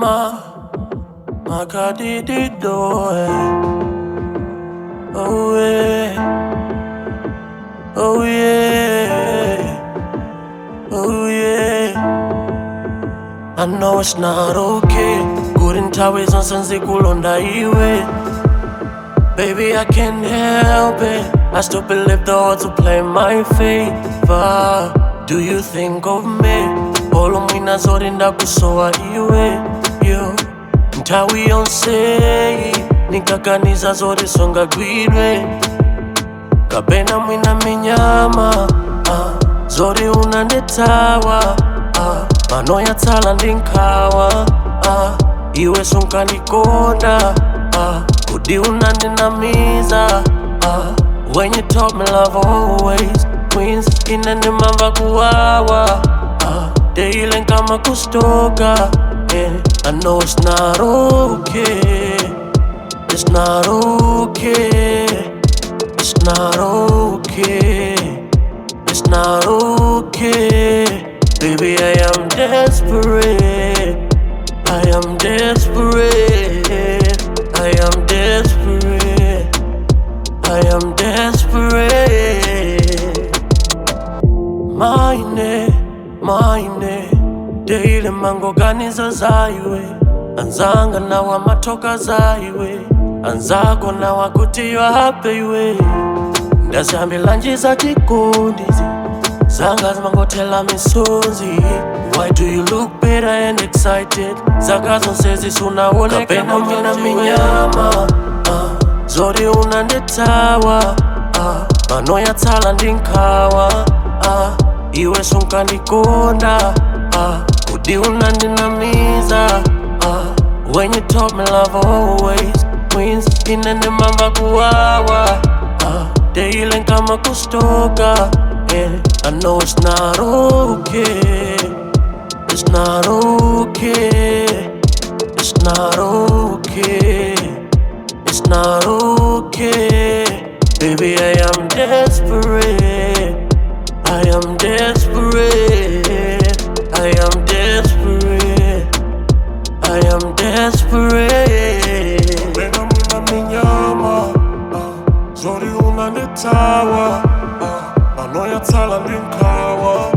Ma, makadidido, oh yeah, oh yeah, oh yeah. I know it's not okay. Good nthawi zonse nzikulonda iwe. Baby, I can't help it. I still believe the odds will play my favor. Do you think of me? Olo mwina zoti ndakusowa iwe. Yo, nthawi yonse nikaganiza zoti sungagwidwe. Kapena mwina minyama zoti unandithawa pano yatsala ndi nkhawa iwe sunkandikonda kodi unandinamiza when you taught me love always wins ine ndimamva kuwawa daily nkama kustoka, yeah. I know it's not okay. It's not okay. It's not okay. It's not okay. Baby, I am desperate. I am desperate. I am desperate. I am desperate. Mine, mine. Daily mangoganiza zaiwe. Anzanga nawa matoka zaiwe. Anzako nawa kuti you are happy iwe. Ndazihambela chikundizi zanga zimangothela misozi. Why do you look better and excited? Zaka zonse zisunaoneka. Kapena mwina minyama zoti unandithawa pano yatsala ndi nkhawa iwe sunkandikonda kodi unandinamiza when you taught me love always wins ine ndimamva kuwawa daily nkama kustoka, yeah. I know it's not okay. It's not okay. It's not okay. It's not okay. Baby, I am desperate. I am desperate. I am desperate. I am desperate. Kapena mwina minyama zoti unandithawa pano yatsala ndi nkhawa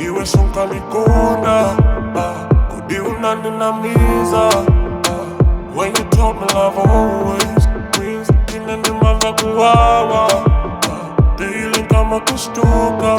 iwe sunkandikonda kodi unandinamiza when you told me love always wins ine ndimamva kuwawa daily nkama kustuka.